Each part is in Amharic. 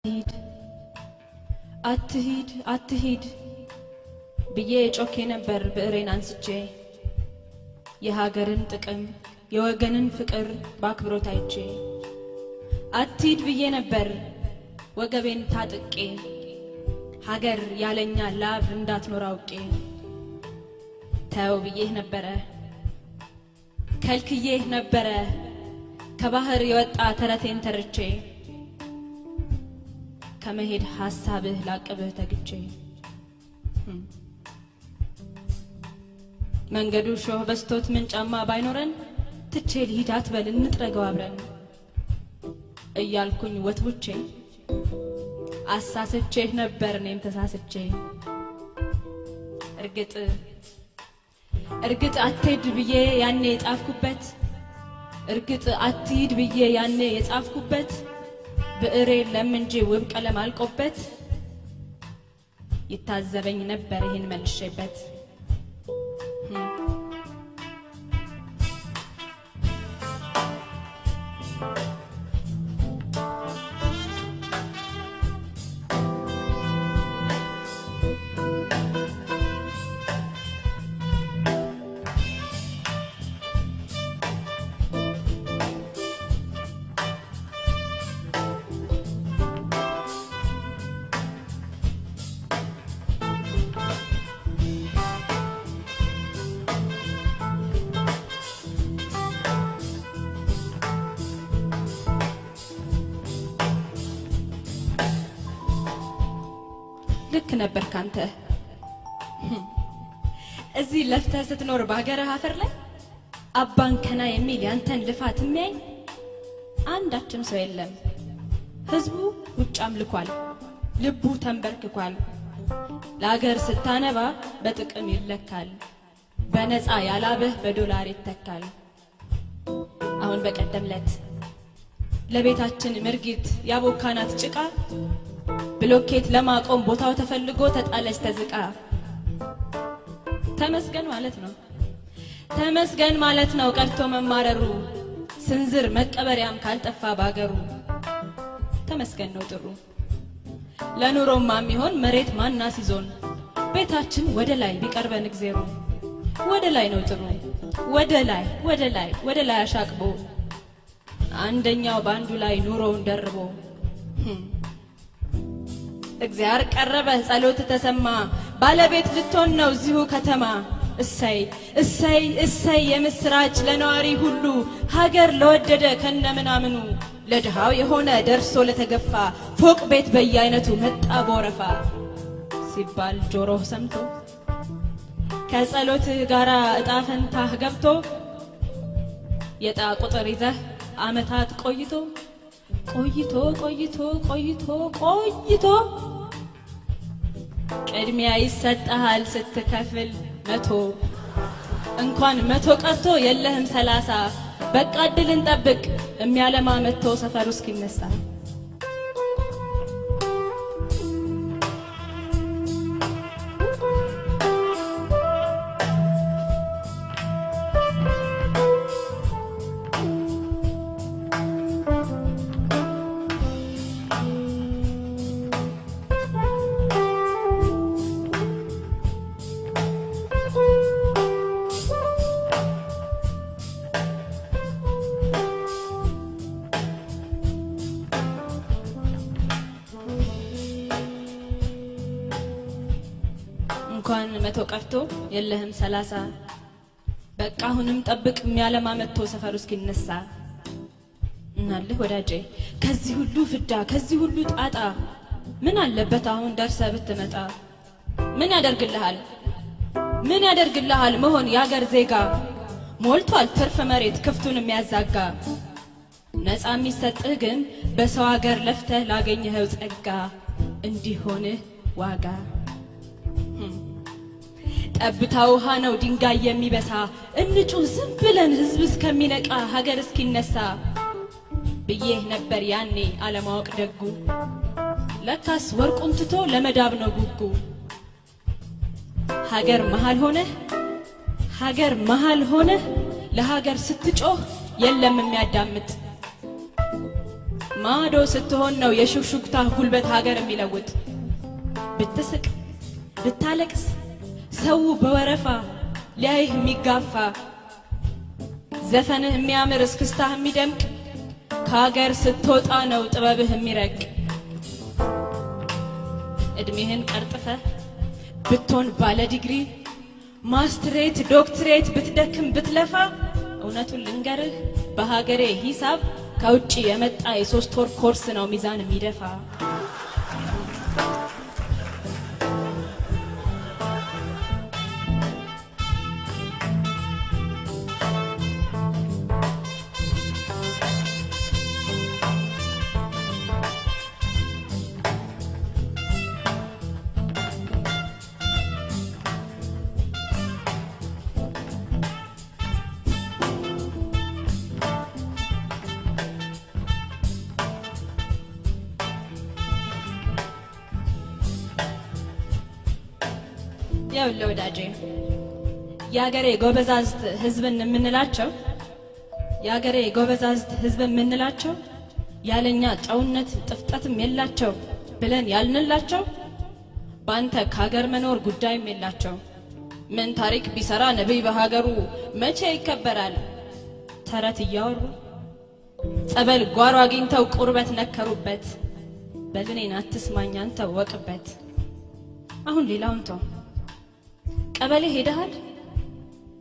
አትሂድ አትሂድ አትሂድ ብዬ ጮኬ ነበር ብዕሬን አንስቼ፣ የሀገርን ጥቅም የወገንን ፍቅር በአክብሮት አይቼ። አትሂድ ብዬ ነበር ወገቤን ታጥቄ፣ ሀገር ያለኛ ላብ እንዳትኖር አውቄ። ተው ብዬህ ነበረ፣ ከልክዬህ ነበረ፣ ከባህር የወጣ ተረቴን ተርቼ፣ ከመሄድ ሐሳብህ ላቅብህ ተግቼ። መንገዱ ሾህ በስቶት ምን ጫማ ባይኖረን፣ ትቼ ልሂድ አትበል እንጥረገው አብረን እያልኩኝ ወትውቼ አሳስቼህ ነበር እኔም ተሳስቼ። እርግጥ እርግጥ አትሂድ ብዬ ያኔ የጻፍኩበት፣ እርግጥ አትሂድ ብዬ ያኔ የጻፍኩበት ብዕሬ የለም እንጂ ውብ ቀለም አልቆበት፣ ይታዘበኝ ነበር ይህን መልሼበት። ልክ ነበር ካንተ፣ እዚህ ለፍተህ ስትኖር በሀገርህ አፈር ላይ አባንከና የሚል ያንተን ልፋት የሚያይ አንዳችም ሰው የለም። ህዝቡ ውጭ አምልኳል፣ ልቡ ተንበርክኳል። ለሀገር ስታነባ በጥቅም ይለካል፣ በነፃ ያላብህ በዶላር ይተካል። አሁን በቀደም ለት ለቤታችን ምርጊት ያቦካናት ጭቃ ብሎኬት ለማቆም ቦታው ተፈልጎ ተጣለች ተዝቃ። ተመስገን ማለት ነው፣ ተመስገን ማለት ነው ቀርቶ መማረሩ፣ ስንዝር መቀበሪያም ካልጠፋ ባገሩ። ተመስገን ነው ጥሩ ለኑሮማ የሚሆን መሬት ማና ሲዞን፣ ቤታችን ወደ ላይ ቢቀርበን እግዜሩ። ወደ ላይ ነው ጥሩ፣ ወደ ላይ ወደ ላይ ወደ ላይ አሻቅቦ፣ አንደኛው በአንዱ ላይ ኑሮውን ደርቦ። እግዚአብሔር ቀረበ፣ ጸሎት ተሰማ፣ ባለቤት ልትሆን ነው እዚሁ ከተማ። እሰይ እሰይ እሰይ የምስራች ለነዋሪ ሁሉ፣ ሀገር ለወደደ ከነምናምኑ፣ ለድሃው የሆነ ደርሶ ለተገፋ፣ ፎቅ ቤት በየአይነቱ መጣ ቦረፋ ሲባል ጆሮህ ሰምቶ፣ ከጸሎትህ ጋራ እጣ ፈንታህ ገብቶ፣ የዕጣ ቁጥር ይዘህ አመታት ቆይቶ ቆይቶ ቆይቶ ቆይቶ ቆይቶ ቅድሚያ ይሰጥሃል ስትከፍል 100። እንኳን 100 ቀርቶ የለህም 30። በቃ እድልን ጠብቅ የሚያለማ መጥቶ ሰፈሩ እስኪነሳ። እንኳን 100 ቀርቶ የለህም 30። በቃ አሁንም ጠብቅ የሚያለማ መጥቶ ሰፈሩ እስኪነሳ። እናልህ ወዳጄ፣ ከዚህ ሁሉ ፍዳ ከዚህ ሁሉ ጣጣ ምን አለበት አሁን ደርሰህ ብትመጣ? ምን ያደርግልሃል፣ ምን ያደርግልሃል መሆን የአገር ዜጋ? ሞልቷል ትርፍ መሬት ክፍቱን የሚያዛጋ። ነፃ የሚሰጥህ ግን በሰው ሀገር ለፍተህ ላገኘኸው ጸጋ እንዲሆንህ ዋጋ። ጠብታ ውሃ ነው ድንጋይ የሚበሳ፣ እንጩህ ዝም ብለን ህዝብ እስከሚነቃ ሀገር እስኪነሳ ብዬህ ነበር ያኔ አለማወቅ ደጉ። ለካስ ወርቁን ትቶ ለመዳብ ነው ጉጉ። ሀገር መሃል ሆነህ፣ ሀገር መሃል ሆነህ ለሀገር ስትጮህ የለም የሚያዳምጥ። ማዶ ስትሆን ነው የሹክሹክታ ጉልበት ሀገር የሚለውጥ። ብትስቅ ብታለቅስ ሰው በወረፋ ሊያይህ የሚጋፋ፣ ዘፈንህ የሚያምር እስክስታህ የሚደምቅ ከሀገር ስትወጣ ነው ጥበብህ የሚረቅ። እድሜህን ቀርጥፈህ ብትሆን ባለ ዲግሪ፣ ማስትሬት ዶክትሬት ብትደክም ብትለፋ፣ እውነቱን ልንገርህ በሀገሬ ሂሳብ ከውጭ የመጣ የ3 ወር ኮርስ ነው ሚዛን የሚደፋ። ይኸውልህ ወዳጄ፣ የአገሬ ጎበዛዝት ህዝብን የምንላቸው፣ የአገሬ ጎበዛዝት ህዝብ የምንላቸው፣ ያለኛ ጨውነት ጥፍጠትም የላቸው ብለን ያልንላቸው በአንተ ከሀገር መኖር ጉዳይም የላቸው። ምን ታሪክ ቢሰራ ነቢይ በሀገሩ መቼ ይከበራል? ተረት እያወሩ ጸበል ጓሮ አግኝተው ቁርበት ነከሩበት። በልኔን አትስማኝ አንተ ወቅበት። አሁን ሌላውን ተው። ቀበሌ ሄደሃል?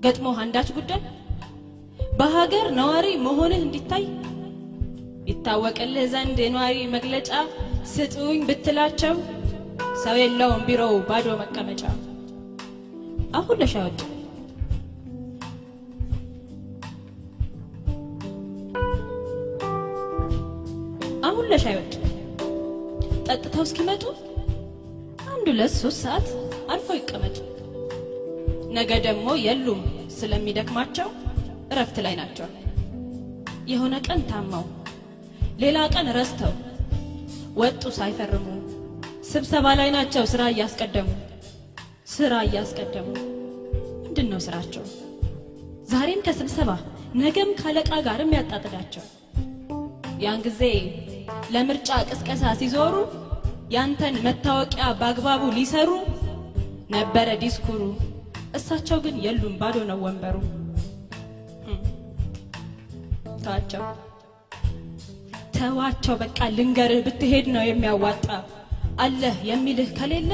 ገጥሞህ አንዳች ጉዳይ በሀገር ነዋሪ መሆንህ እንዲታይ ይታወቅልህ ዘንድ የነዋሪ መግለጫ ስጡኝ ብትላቸው ሰው የለውም ቢሮው ባዶ መቀመጫ። አሁን ለሻይ ወጡ። አሁን ለሻይ ወጡ። ጠጥተው እስኪመጡ 1፣ 2፣ 3 ሰዓት አርፈው ይቀመጡ። ነገ ደግሞ የሉም፣ ስለሚደክማቸው እረፍት ላይ ናቸው። የሆነ ቀን ታመው ሌላ ቀን ረስተው ወጡ ሳይፈርሙ፣ ስብሰባ ላይ ናቸው ስራ እያስቀደሙ፣ ስራ እያስቀደሙ። ምንድን ነው ስራቸው? ዛሬም ከስብሰባ ነገም ካለቃ ጋርም ያጣጥዳቸው። ያን ጊዜ ለምርጫ ቅስቀሳ ሲዞሩ ያንተን መታወቂያ በአግባቡ ሊሰሩ ነበረ ዲስኩሩ። እሳቸው ግን የሉም፣ ባዶ ነው ወንበሩ። ተዋቸው ተዋቸው፣ በቃ ልንገርህ፣ ብትሄድ ነው የሚያዋጣ። አለህ የሚልህ ከሌለ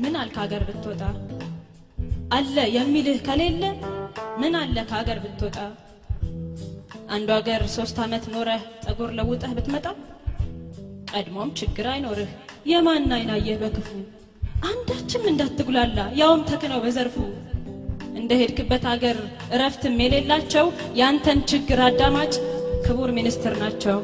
ምን አል ከሀገር ብትወጣ? አለ የሚልህ ከሌለ ምን አለ ከሀገር ብትወጣ? አንዱ ሀገር 3 ዓመት ኖረህ ጸጉር ለውጠህ ብትመጣ ቀድሞም ችግር አይኖርህ። የማን አይን አየህ በክፉ? አንዳችም እንዳትጉላላ ያውም ተክነው በዘርፉ። እንደ ሄድክበት ሀገር እረፍትም የሌላቸው ያንተን ችግር አዳማጭ ክቡር ሚኒስትር ናቸው።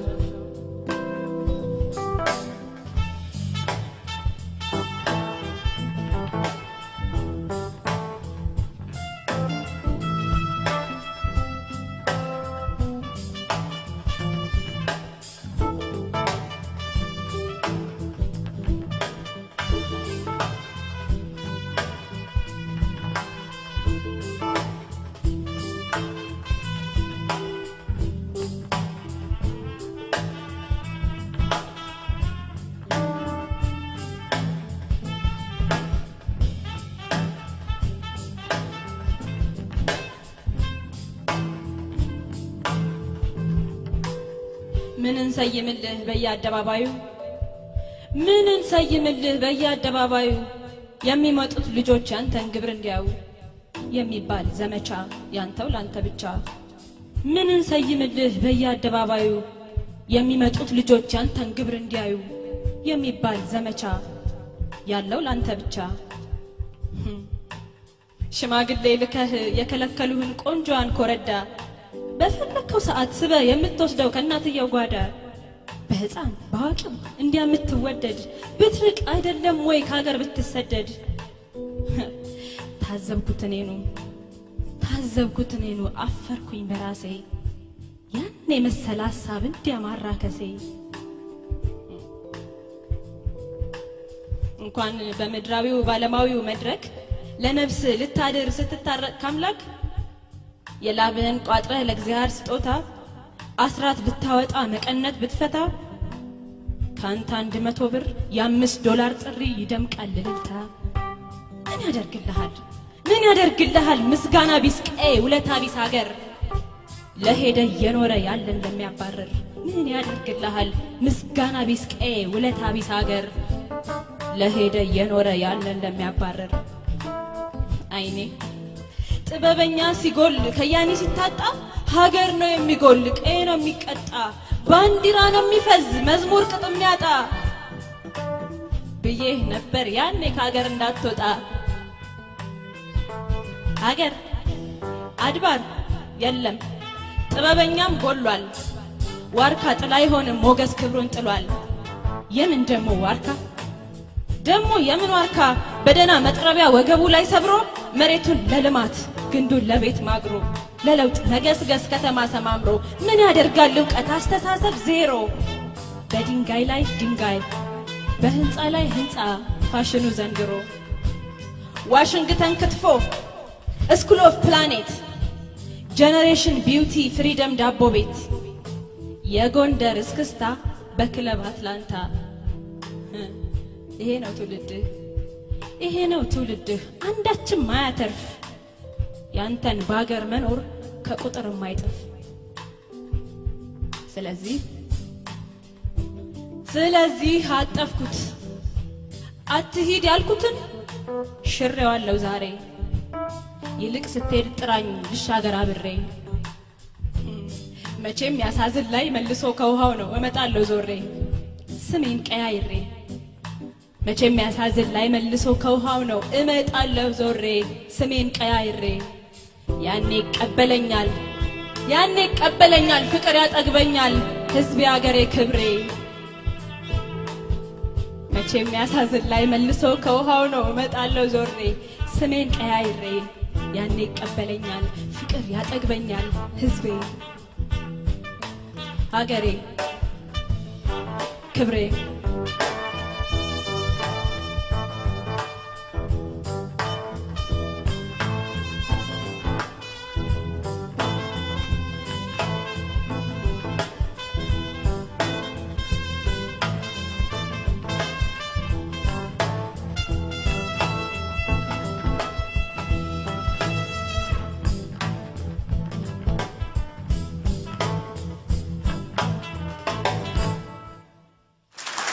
ምን እንሰይምልህ በየአደባባዩ፣ ምን እንሰይምልህ በየአደባባዩ፣ የሚመጡት ልጆች ያንተን ግብር እንዲያዩ የሚባል ዘመቻ ያንተው ላንተ ብቻ። ምን እንሰይምልህ በየአደባባዩ፣ የሚመጡት ልጆች ያንተን ግብር እንዲያዩ የሚባል ዘመቻ ያለው ላንተ ብቻ። ሽማግሌ ልከህ የከለከሉህን ቆንጆዋን ኮረዳ በፈለከው ሰዓት ስበህ የምትወስደው ከእናትየው ጓዳ፣ በሕፃን በአዋቂው እንዲያ የምትወደድ ብትርቅ አይደለም ወይ ከሀገር ብትሰደድ? ታዘብኩት እኔኑ፣ ታዘብኩት እኔኑ፣ አፈርኩኝ በራሴ ያን የመሰለ ሀሳብ እንዲያ ማራከሴ። እንኳን በምድራዊው ባለማዊው መድረክ ለነፍስ ልታድር ስትታረቅ ካምላክ፣ የላብህን ቋጥረህ ለእግዚአብሔር ስጦታ አስራት ብታወጣ መቀነት ብትፈታ ካንተ 100 ብር የ5 ዶላር ጥሪ ይደምቃል እልልታ። ምን ያደርግልሃል? ምን ያደርግልሃል? ምስጋና ቢስ ቀዬ፣ ውለታ ቢስ ሀገር፣ ለሄደ እየኖረ ያለን ለሚያባርር። ምን ያደርግልሃል? ምስጋና ቢስ ቀዬ፣ ውለታ ቢስ ሀገር፣ ለሄደ እየኖረ ያለን ለሚያባርር። አይኔ ጥበበኛ ሲጎል፣ ከያኒ ሲታጣ፣ ሀገር ነው የሚጎል፣ ቀዬ ነው የሚቀጣ፣ ባንዲራ ነው የሚፈዝ፣ መዝሙር ቅጥ የሚያጣ። ብዬህ ነበር ያኔ ከሀገር እንዳትወጣ። ሀገር አድባር የለም፣ ጥበበኛም ጎሏል። ዋርካ ጥላ አይሆንም፣ ሞገስ ክብሩን ጥሏል። የምን ደሞ ዋርካ፣ ደሞ የምን ዋርካ? በደና መጥረቢያ ወገቡ ላይ ሰብሮ፣ መሬቱን ለልማት ግንዱን ለቤት ማግሮ፣ ለለውጥ መገስገስ ከተማ ሰማምሮ። ምን ያደርጋል እውቀት አስተሳሰብ ዜሮ። በድንጋይ ላይ ድንጋይ፣ በህንፃ ላይ ህንፃ ፋሽኑ ዘንድሮ። ዋሽንግተን ክትፎ፣ School of Planet፣ Generation Beauty፣ Freedom ዳቦ ቤት፣ የጎንደር እስክስታ በክለብ አትላንታ። ይሄ ነው ትውልድህ፣ ይሄ ነው ትውልድህ፣ አንዳችም ማያተርፍ፣ ያንተን በሀገር መኖር ከቁጥር የማይጥፍ። ስለዚህ አጠፍኩት፣ አትሂድ ያልኩትን ሽሬዋለሁ ዛሬ። ይልቅ ስትሄድ ጥራኝ፣ ልሻገር አብሬ። መቼም ያሳዝን ላይ መልሶ ከውሃው ነው፣ እመጣለሁ ዞሬ ስሜን ቀያይሬ። መቼም ያሳዝን ላይ መልሶ ከውሃው ነው፣ እመጣለሁ ዞሬ ስሜን ቀያይሬ። ያኔ ይቀበለኛል፣ ያኔ ይቀበለኛል፣ ፍቅር ያጠግበኛል ህዝቤ፣ አገሬ፣ ክብሬ። መቼም ያሳዝን ላይ መልሶ ከውሃው ነው፣ እመጣለሁ ዞሬ ስሜን ቀያይሬ። ያኔ ይቀበለኛል፣ ፍቅር ያጠግበኛል ህዝቤ፣ ሀገሬ፣ ክብሬ።